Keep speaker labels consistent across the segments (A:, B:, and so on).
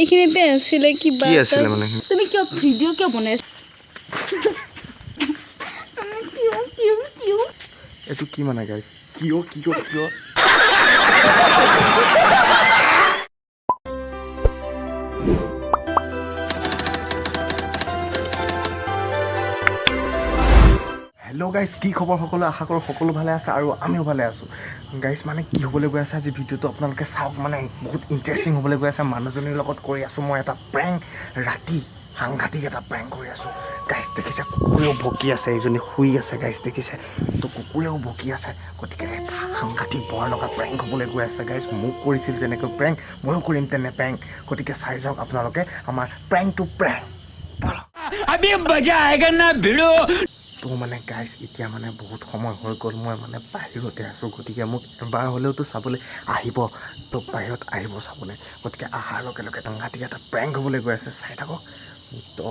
A: এইখিনিতে আছিলে কিবা
B: কি
A: এটা।
B: আছিলে মানে?
A: তুমি কিয় ভিডিঅ' কিয় বনাই আছা? কিয় কিয় কিয়?
B: এইটো কি মানে গাইজ? কিয় কিয় কিয়? হেল্ল' গাইজ, কি খবৰ সকলো? আশা কৰোঁ সকলো ভালে আছে আৰু আমিও ভালে আছোঁ। গাইজ, মানে কি হ'বলৈ গৈ আছে আজি ভিডিঅ'টো আপোনালোকে চাওক। মানে বহুত ইণ্টাৰেষ্টিং হ'বলৈ গৈ আছে। মানুহজনীৰ লগত কৰি আছোঁ মই এটা প্ৰেংক, ৰাতি সাংঘাতিক এটা প্ৰেংক কৰি আছোঁ। গাইজ, দেখিছে, কুকুৰেও ভকি আছে। এইজনী শুই আছে গাইজ, দেখিছে তো, কুকুৰেও ভকি আছে। গতিকে এটা সাংঘাতিক ভয় লগা প্ৰেংক হ'বলৈ গৈ আছে গাইজ। মোক কৰিছিল যেনেকৈ প্ৰেংক, ময়ো কৰিম তেনে প্ৰেংক। গতিকে চাই যাওক আপোনালোকে আমাৰ প্ৰেংকটো, প্ৰেংক বলক।
C: अभी मजा आएगा ना भिड़ो।
B: তো মানে গাইজ, এতিয়া মানে বহুত সময় হৈ গ'ল, মই মানে বাহিৰতে আছোঁ। গতিকে মোক এবাৰ হ'লেওতো চাবলৈ আহিব, তো বাহিৰত আহিব চাবলৈ। গতিকে অহাৰ লগে লগে সাংঘাতিক এটা প্ৰেংক হ'বলৈ গৈ আছে, চাই থাকক। তো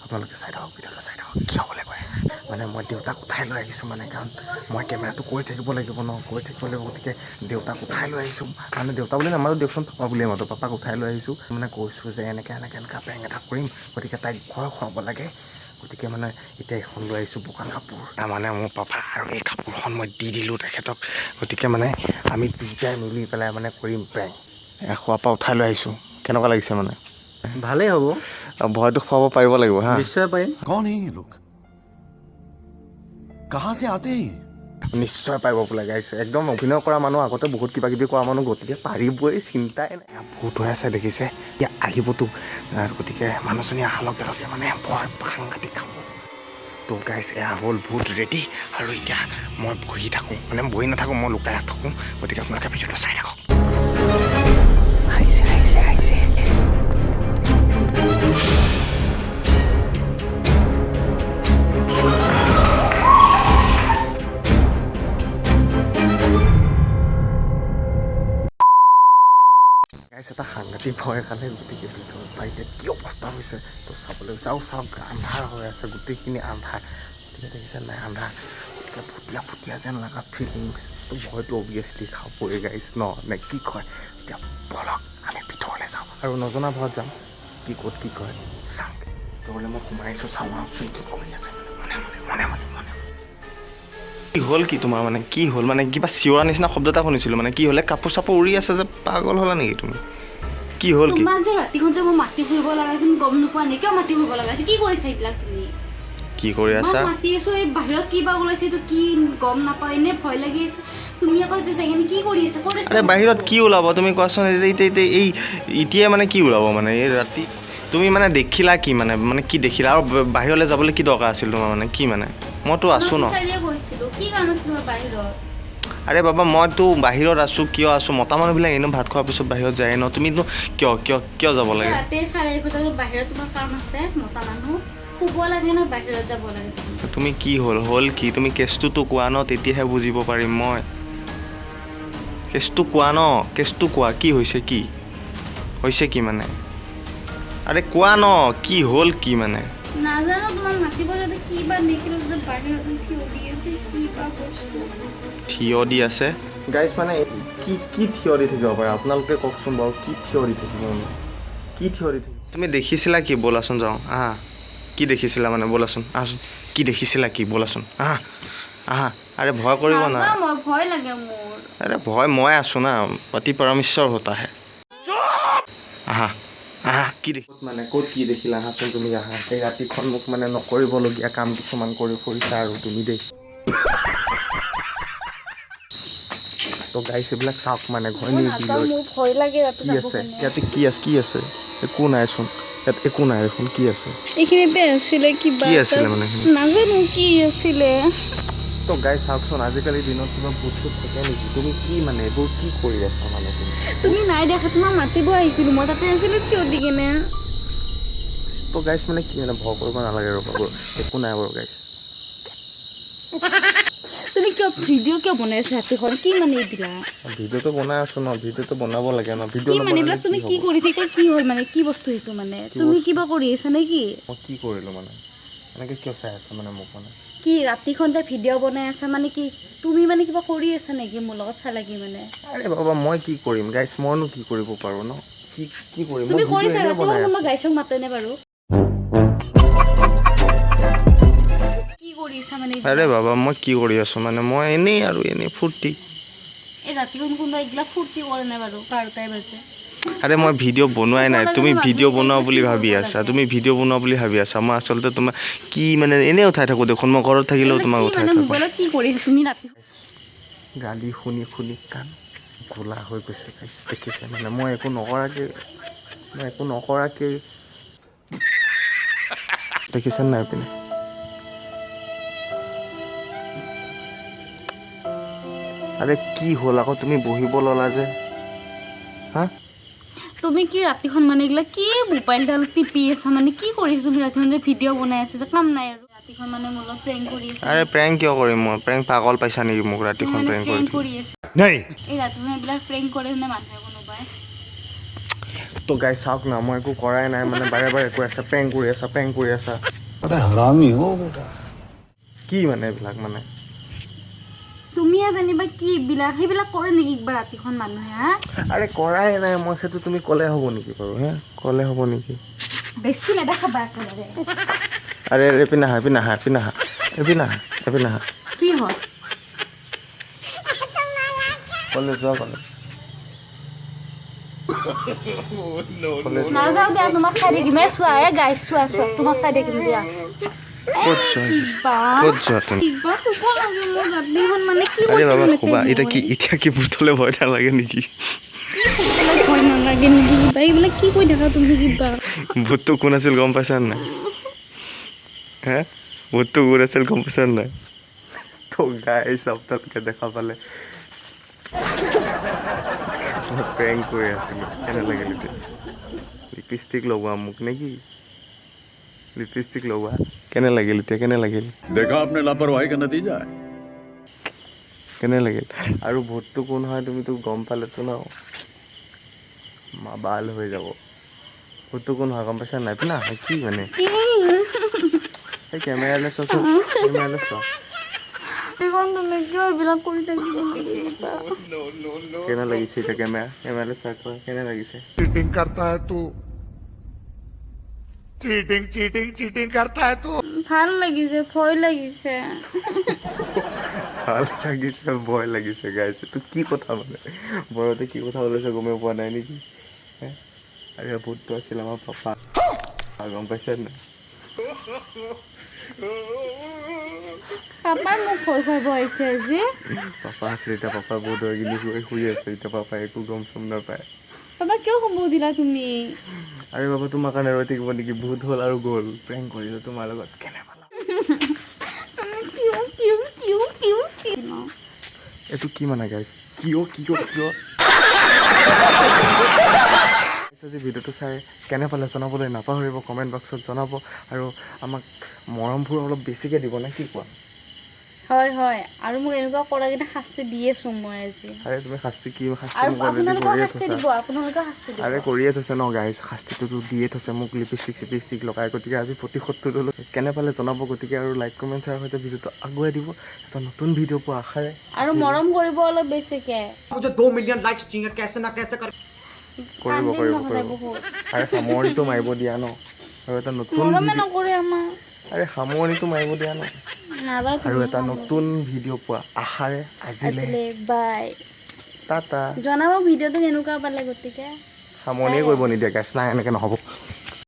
B: আপোনালোকে চাই থাকক, ভিডিঅ'টো চাই থাকক, কি হ'বলৈ গৈ আছে। মানে মই দেউতাক উঠাই লৈ আহিছোঁ, মানে কাৰণ মই কেমেৰাটো কৰি থাকিব লাগিব ন, কৰি থাকিব লাগিব। গতিকে দেউতাক উঠাই লৈ আহিছোঁ। মানে দেউতা বুলি নামাতো দিয়কচোন, পাপা বুলিয়ে মাতো। পাপাক উঠাই লৈ আহিছোঁ, মানে কৈছোঁ যে এনেকৈ এনেকৈ এনেকুৱা প্ৰেংক এটা কৰিম, গতিকে তাইক ভয় খুৱাব লাগে। গতিকে মানে এতিয়া এইখন লৈ আহিছোঁ বগা কাপোৰ, মানে মোৰ পাপা আৰু এই কাপোৰখন মই দি দিলোঁ তেখেতক। গতিকে মানে আমি দুইটাই মিলি পেলাই মানে কৰিম প্ৰেংক। খোৱাৰ পৰা উঠাই লৈ আহিছোঁ। কেনেকুৱা লাগিছে মানে?
D: ভালেই হ'ব।
B: ভয়টো খুৱাব পাৰিব লাগিব হা।
D: নিশ্চয় পাৰিম।
E: कौन है ये लोग? कहां से आते हैं ये?
B: নিশ্চয় পাৰিব বোলে গাইছে। একদম অভিনয় কৰা মানুহ, আগতে বহুত কিবা কিবি কৰা মানুহ, গতিকে পাৰিবই, চিন্তাই নাই। ভূত হৈ আছে দেখিছে, এতিয়া আহিবতো। গতিকে মানুহজনী অহাৰ লগে লগে মানে ভয় সাংঘাতিক খাব। তো গাইছ, এয়া হ'ল ভূত ৰেডি আৰু এতিয়া মই বহি থাকোঁ, মানে বহি নাথাকোঁ, মই লুকাই থাকোঁ। গতিকে আপোনালোকে ভিডিঅ'টো চাই থাকক।
A: আহিছে, আহিছে, আহিছে।
B: গাইছ, এটা সাংঘাতিক ভয় খালে। গতিকে ভিতৰত বা এতিয়া কি অৱস্থা হৈছে তো চাবলৈ গৈছে। আৰু চাওক, আন্ধাৰ হৈ আছে, গোটেইখিনি আন্ধাৰ। গতিকে দেখিছে নাই, আন্ধাৰ। গতিকে ভুটীয়া ভুটীয়া যেন লগা ফিলিংছ। তো ভয়টো অভিয়াছলি খাবই গাইছ ন, নে কি কয়? এতিয়া বলক, আমি ভিতৰলৈ যাওঁ আৰু নজনা ভয়ত যাম। কি ক'ত কি কয় চাওঁ। ভিতৰলৈ মই সোমাই আহিছোঁ, চাওঁ আহকচোন কি কৰি আছে। মনে মনে মনে মনে মনে। কি হ'ল কি তোমাৰ? মানে কি হ'ল? মানে কিবা চিঞৰা নিচিনা শব্দ এটা শুনিছিলোঁ। মানে কি হ'লে? কাপোৰ চাপোৰ উৰি আছে যে, পাগল হ'লা নেকি তুমি? কি হ'ল কি?
A: তোমাক যে ৰাতিখন যে মই মাতি ফুৰিব লগা, তুমি গম নোপোৱা নেকি? কিয় মাতি ফুৰিব লগা আছে? কি কৰিছা এইবিলাক তুমি?
B: কি কৰি
A: মই
B: আছা?
A: মাতি আছো, এই বাহিৰত কিবা ওলাইছে, এইটো কি গম নাপাওঁ, এনেই ভয় লাগি আছে। তুমি আকৌ এতিয়া যাই কিনে কি কৰি আছা? ক'ত আছা?
B: আৰে, বাহিৰত কি ওলাব তুমি কোৱাচোন? এতিয়া এতিয়া এতিয়া এই এতিয়া মানে কি ওলাব? মানে এই ৰাতি তুমি মানে দেখিলা কি? মানে মানে কি দেখিলা? আৰু বাহিৰলৈ যাবলৈ কি দৰকাৰ আছিল তোমাৰ? মানে কি মানে মইতো আছোঁ ন।
A: বিচাৰিয়ে গৈছিলো, কি কাৰণ আছিল তোমাৰ বাহিৰত?
B: আৰে বাবা, মইতো বাহিৰত আছোঁ। কিয় আছোঁ? মতা মানুহবিলাক এনেও ভাত খোৱাৰ পিছত বাহিৰত যায় ন। তুমিতো কিয় কিয় কিয় যাব লাগে?
A: ৰাতি 11:30 বজাত বাহিৰত তোমাৰ কাম আছে? মতা মানুহ শুব লাগে ন, বাহিৰত যাব লাগে তুমি?
B: তুমি কি হ'ল হ'ল কি? তুমি কেছটোতো কোৱা ন, তেতিয়াহে বুজিব পাৰিম মই। কেছটো কোৱা ন, কেছটো কোৱা, কি হৈছে? কি হৈছে কি মানে? আৰে কোৱা ন, কি হ'ল কি মানে?
A: নাজানো, তোমাক মাতিব যাতে কি বা দেখিলো যে বাহিৰত থিয় দি আছে কি বা বস্তু।
B: থিয় দি আছে গাইজ, মানে কি কি থিয় দি থাকিব পাৰে আপোনালোকে কওকচোন বাৰু? কি থিয় দি থাকিব মানে? কি থিয় দি থাকিব? তুমি দেখিছিলা কি? ব'লাচোন যাওঁ, আহা। কি দেখিছিলা মানে? ব'লাচোন, আহাচোন। কি দেখিছিলা কি? ব'লাচোন, আহা আহা। আৰে ভয় কৰিব না।
A: নাযাওঁ মই, ভয় লাগে মোৰ।
B: আৰে ভয়, মই আছোঁ না। पति परमेश्वर होता है। আহা আহা, কি দেখি মানে ক'ত কি দেখিলা? আহাচোন তুমি, আহা। এই ৰাতিখন মোক মানে নকৰিবলগীয়া কাম কিছুমান কৰি ফুৰিছা আৰু তুমি দেই। তো গাইছ, এইবিলাক চাওক, মানে
A: মই
B: ঘৈণী
A: নাযাওঁ, মোৰ ভয় লাগে ৰাতি
B: কি
A: যাব
B: আছে
A: কাৰণে।
B: ইয়াতে? কি আছে? কি আছে? একো নাইচোন ইয়াত, একো নাই দেখোন। কি আছে?
A: এইখিনিতে আছিলে কিবা
B: কি
A: এটা।
B: আছিলে মানে এইখিনি?
A: নাজানো কি আছিলে।
B: তো গাইছ, চাওকচোন, আজিকালিৰ দিনত কিবা ভূত চুত থাকে নেকি? তুমি কি মানে এইবোৰ কি কৰি আছা মানে তুমি?
A: তুমি নাই দেখা, তোমাক মাতিব আহিছিলো মই, তাতে আছিলো থিয় দি কিনে।
B: তো গাইছ, মানে কি মানে ভয় কৰিব নালাগে, ৰ'বা বাৰু, একো নাই বাৰু গাইছ।
A: তুমি কিয় ভিডিঅ' কিয় বনাই আছা ৰাতিখন? কি মানে এইবিলাক?
B: ভিডিঅ'টো বনাই আছো ন, ভিডিঅ'টো বনাব লাগে ন।
A: কি
B: ভিডিঅ'
A: মানে
B: নবনালে
A: এইবিলাক? তুমি
B: কি
A: কি
B: হ'ব?
A: কৰিছা এতিয়া? কি হ'ল মানে? কি বস্তু সেইটো মানে? তুমি কিবা কৰি আছা নেকি?
B: মই কি কৰিলোঁ মানে? এনেকৈ কিয় চাই আছা মানে মোক মানে?
A: কি ৰাতিখন যে ভিডিঅ' বনাই আছা, মানে কি তুমি মানে কিবা কৰি আছা নেকি মোৰ লগত চালাকি মানে?
B: আৰে বাবা, মই কি কৰিম গাইছ? মইনো কি কৰিব পাৰোঁ ন? কি কি কৰিম?
A: তুমি
B: মই ভিডিঅ'
A: কৰিছা
B: এনেই
A: ৰাতিপুৱা
B: বনাই
A: কোনোবা
B: আছোঁ।
A: গাইছক মাতেনে বাৰু? কি কৰিছা মানে?
B: আৰে বাবা, মই কি কৰি আছোঁ মানে মই এনেই আৰু এনেই ফূৰ্তি।
A: এই ৰাতিখন কোনোবা এইগিলা ফূৰ্তি কৰে নাই বাৰু? 12টাই বাজে।
B: আৰে, মই ভিডিঅ' বনোৱাই নাই।
A: শুব লাগে
B: তুমি
A: ন,
B: ভিডিঅ'
A: মানুহে
B: বনোৱা
A: এইবিলাক
B: বুলি
A: কি
B: ভাবি
A: কৰিব
B: আছা।
A: লাগে?
B: তুমি ভিডিঅ' বনোৱা বুলি ভাবি আছা। মই আচলতে তোমাৰ কি মানে এনেই উঠাই থাকোঁ দেখোন। মই ঘৰত থাকিলেও
A: এইবিলাক
B: তোমাক
A: কি
B: উঠাই
A: মানে
B: থাকোঁ।
A: মোবাইলত কি কৰিছা তুমি ৰাতি?
B: গালি শুনি শুনি কাণ ঘোলা হৈ গৈছে গাইছ। দেখিছে মানে মই একো নকৰাকৈ, মই একো নকৰাকৈ দেখিছে নাই পিনে? আৰে, কি হ'ল আকৌ? তুমি বহিব ল'লা যে, হা?
A: তুমি কি ৰাতিখন মানে এইগিলা কি মোবাইলডাল টিপি আছা? মানে কি কৰিছা তুমি ৰাতিখন যে ভিডিঅ' বনাই আছা যে? কাম নাই আৰু ৰাতিখন মানে মোৰ লগত প্ৰেংক কৰি আছা?
B: আৰে, প্ৰেংক কিয় কৰিম মই? প্ৰেংক পাগল পাইছা নেকি মোক
A: তুমি
B: ৰাতিখন
A: মানে
B: প্ৰেংক কৰি
A: প্ৰেংক
B: থাকিম?
A: কৰি আছা। এই ৰাতিখন এইবিলাক প্ৰেংক কৰে নে মানুহে কোনোবাই?
B: তো গাইছ, চাওক না, মই একো কৰাই নাই। মানে বাৰে বাৰে কৈ আছা, প্ৰেংক কৰি আছা, প্ৰেংক কৰি আছা।
D: बड़ा हरामी हो बेटा।
B: কি মানে এইবিলাক মানে?
A: তুমিয়ে জানিবা কি এইবিলাক, সেইবিলাক কৰে নেকি কিবা ৰাতিখন মানুহে, হা?
B: আৰে, কৰাই নাই মই সেইটো। তুমি ক'লে হ'ব নেকি বাৰু? হে, ক'লে হ'ব নেকি?
A: বেছি নেদেখাবা একেবাৰে।
B: আৰে, এপিনে আহা, এপিনে আহা, এপিনে আহা, এপিনে আহা, এপিনে আহা।
A: কি হ'ল?
B: কলেজ যোৱা, কলেজ, কলেজ।
A: নাযাওঁ দিয়া, তোমাক চাই থাকিম। এই চোৱা, এই গাইছ, চোৱা চোৱা, তোমাক চাই থাকিম দিয়া।
B: ক'ত যোৱা?
A: কিবা
B: ক'ত যোৱা তুমি?
A: কিবা শুব লাগে মোৰ ৰাতিখন মানে কি
B: আৰে বাবা,
A: কৰিম
B: শুবা।
A: এতিয়া
B: এতিয়া কি
A: মই?
B: এতিয়া কি ভূতলৈ ভয় নালাগে নেকি?
A: কি শুবলৈ ভয় নালাগে নেকি কিবা? এইবিলাক কি কৈ থাকা তুমি কিবা?
B: ভূতটো কোন আছিল গম পাইছা নাই? হে, ভূতটো কোন আছিল গম পাইছা নাই? তো গাইছ, আপোনালোকে দেখা পালে, মই প্ৰেংক কৰি আছিলোঁ। কেনে লাগিল এতিয়া? লিপষ্টিক লগোৱা মোক নেকি? লিপষ্টিক লগোৱা। কেনে লাগিল এতিয়া? কেনে লাগিল?
E: देखा आपने लापरवाही का नतीजा है।
B: কেনে লাগিল? আৰু ভূতটো কোন হয় তুমিতো গম পালেতো ন মা বাল হৈ যাব। ভূতটো কোন হয় গম পাইছা নাই? না কি মানে এই কেমেৰালৈ চোৱাচোন, কেমেৰালৈ চোৱা।
A: এইখন তুমি কিয় এইবিলাক কৰি থাকিব লাগে কিবা?
B: কেনে লাগিছে এতিয়া? কেমেৰালৈ চাই কোৱা, কেনে লাগিছে?
F: चीटिंग करता है तू, चीटिंग चीटिंग चीटिंग करता है तू।
A: ভাল লাগিছে, ভয় লাগিছে।
B: ভাল লাগিছে, ভয় লাগিছে। গাইছে এইটো কি কথা মানে? ভয়তে কি কথা ওলাইছে গমেই পোৱা নাই নেকি? হে? আৰে, ভূতটো আছিল আমাৰ পাপা, গম পাইছে নাই?
A: পাপাই মোক ভয় খুৱাব আহিছে আজি।
B: পাপা আছিল। এতিয়া পাপা বহুত হৈ কিনি শুই শুই আছে। এতিয়া পাপাই একো গম চম নাপায়।
A: পাপা, কিয় শুব দিলা তুমি?
B: আৰে বাবা, তোমাৰ কাৰণে ৰৈ থাকিব নেকি? ভূত হ'ল আৰু গ'ল। প্ৰেংক কৰিলোঁ তোমাৰ লগত, কেনে পালা?
A: কিয় কিয় কিয় কিয় কিয়?
B: এইটো কি মানে গাইছ? কিয় কিয় কিয়? আজি ভিডিঅ'টো চাই কেনে পালে জনাবলৈ নাপাহৰিব। কমেণ্ট বক্সত জনাব আৰু আমাক মৰমবোৰ অলপ বেছিকৈ দিব নে কি কোৱা?
A: হয় হয়, আৰু মোক এনেকুৱা কৰা কিনে শাস্তি দি আছো মই আজি।
B: আৰে, তুমি শাস্তি কি শাস্তি?
A: আৰু
B: মোক অলৰেডি
A: আপোনালোকেও
B: কৰিয়ে
A: শাস্তি
B: থৈছা।
A: দিব, আপোনালোকেও শাস্তি দিব।
B: আৰে, কৰিয়ে থৈছে ন গাইজ, শাস্তিটোতো দিয়ে থৈছে মোক লিপষ্টিক চিপষ্টিক লগাই। গতিকে আজি প্ৰতিশোধটো ল'লোঁ। কেনে পালে জনাব গতিকে, আৰু লাইক, কমেণ্ট, শ্বেয়াৰ সৈতে ভিডিঅ'টো আগুৱাই দিব। এটা নতুন ভিডিঅ' পোৱা আশাৰে
A: আৰু মৰম কৰিব অলপ বেছিকে।
G: मुझे 2 मिलियन लाइक्स चाहिए, कैसे ना कैसे कर।
B: কৰিব।
A: কান্দিম
B: কৰিব।
A: নহ'লে
B: কৰিব।
A: বহুত।
B: আৰে, সামৰণিটো মাৰিব দিয়া ন। আৰু এটা নতুন
A: মৰমে
B: ভিডিঅ'
A: নকৰে আমাক।
B: আৰে, সামৰণিটো মাৰিব দিয়া ন।
A: নাযাওঁ।
B: আৰু এটা নতুন ভিডিঅ' পোৱা আশাৰে আজিলে
A: আজিলে বাই।
B: টাটা।
A: জনাব ভিডিঅ'টো কেনেকুৱা পালে গতিকে।
B: সামৰণিয়ে কৰিব নিদিয়ে গাইছ। নাই, এনেকৈ নহ'ব।